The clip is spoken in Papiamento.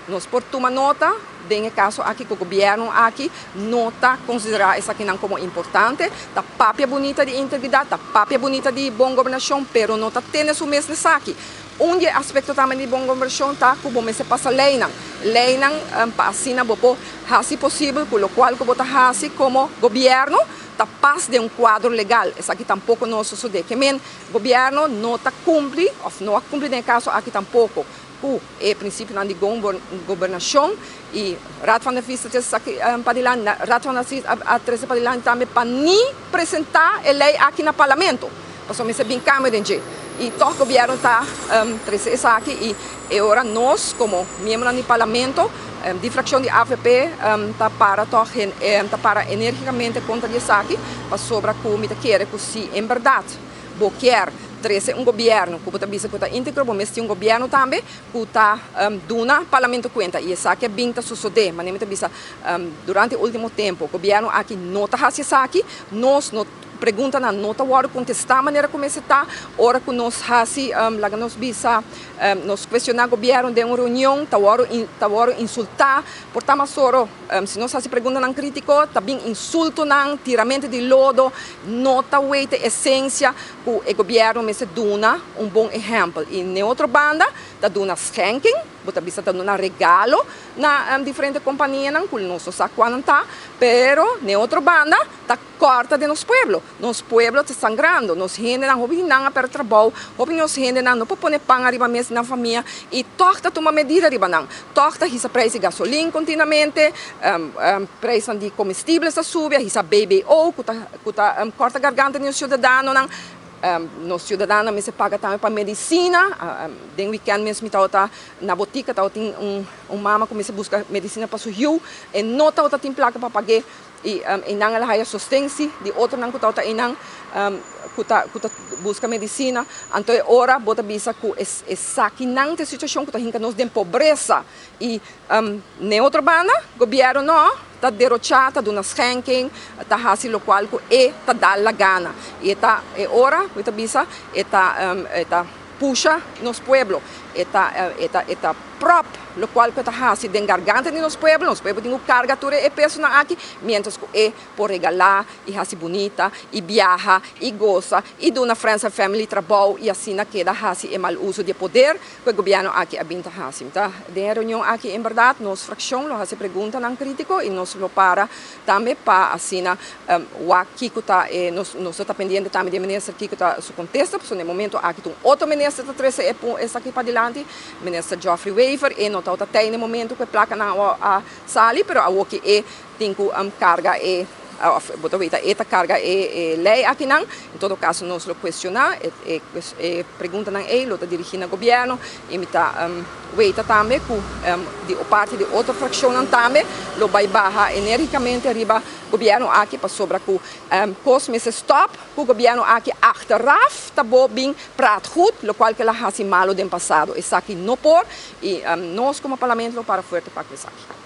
Nos por tuma nota den e kaso aki ku gobièrnu aki no ta konsiderá esakinan komo importante. Ta papia bunita di integridat, ta papia bunita di bon gobernashon, pero no ta tene su mes n'esaki. Un di e aspekto tambe di bon gobernashon ta ku bo mester pasa leinan. Leinan pa asina bo por hasi posibel ku lokual ku bo ta hasi komo gobièrnu ta pas den un kuadro legal. Esaki tampoko no a sosodé. Ke men gobièrnu no ta kumpli òf no a kumpli den e kaso aki tampoko ku e prinsipionan di gobernashon i Raad van Advies a trese esaki padilanti. Raad van Advies a trese padilanti tambe pa ni presentá e lei aki na parlamento pasobra mester bin kambio den dje i tòg gobièrnu ta trese esaki i e ora nos komo miembronan di parlamento di frakshon di avp ta para tòg ta para enérgikamente kontra di esaki pasobra ku mi ta kere ku si en bèrdat bo kier trese un gobièrnu ku bo ta bisa ku ta íntegro bo mester tin un gobièrnu tambe ku ta duna parlamento kuenta i esaki a bin ta sosodé manera mi ta bisa durante e último tempu gobièrnu aki no ta hasi esaki nos no preguntanan no ta wòrdu kontestá manera ku mester ta ora ku nos hasi laga nos bisa nos kuestioná gobièrnu den un reunion ta wòrdu ta wòrdu insultá por ta mas oro si nos hasi preguntanan krítiko ta bin insultonan tiramentu di lodo no ta wete esensia ku e gobièrnu mester duna un bon ehèmpel i n'e otro banda ta duna schenking, bo ta bisa ta duna regalo na diferente kompanianan ku nos no sa kua nan ta, pero n'e otro banda ta kòrta den nos pueblo. Nos pueblo ta sangrando, nos hendenan hopi di nan a pèrdè trabou, hopi di nos hendenan no por pone pan ariba mes di nan famia i tòg ta tuma medida riba nan. Tòg ta hisa preis di gasolin kontinuamente, preisnan di komestibles ta subi, a hisa BBO ku ta ku ta kòrta garganta di nos siudadanonan. Nos siudadanonan mester paga tambe pa medisina. Den wikènt mes mi tabata na botika, tabatin un mama ku mester buska medisina pa su yu, e no tabata tin plaka pa pag'é. I einan el a haya sosten si di otronan ku tabata einan ku ta ku ta buska medisina. Anto e ora bo ta bisa ku esakinan ta e situashon ku ta hinka nos den pobresa. I n'e otro banda gobièrnu no ta derochá, ta duna schenking, ta hasi lokual ku e ta dal la gana. I e ta e ora ku e ta bisa e ta e ta pusha nos pueblo, e ta e ta e ta prop lokual ku e ta hasi den garganta di nos pueblo, nos pueblo tin ku karga tur e pesonan aki, miéntras ku e por regalá i hasi bunita i biaha i gosa i duna friends and family trabou i asina keda hasi e mal uso di e poder ku e gobièrnu aki a bin ta hasi. Ta den e reunion aki en bèrdat nos frakshon lo hasi preguntanan krítiko i nos lo para tambe pa asina wak kiko ta e nos nos lo ta pendiente tambe di e minister kiko ta su kontesta pasobra na e momento aki ta un otro minister ta trese e esaki padilanti. Minister Geoffrey Wever e no tabata tei na e momento ku e plakanan a sali pero awoki e tin ku karga e òf bo ta weta e ta karga e lei akinan. En todo kaso nos lo kuestioná e e preguntanan ei lo ta dirigí na gobièrnu i mi ta weta tambe ku di parti di otro frakshonnan tambe lo bai baha enérgikamente riba gobièrnu aki pasobra ku kos mester stòp. Ku gobièrnu aki achteraf ta bo bin praat goed, lokual ku el a hasi malu den pasado. Esaki no por i nos komo parlamento lo para fuerte pa ku esaki.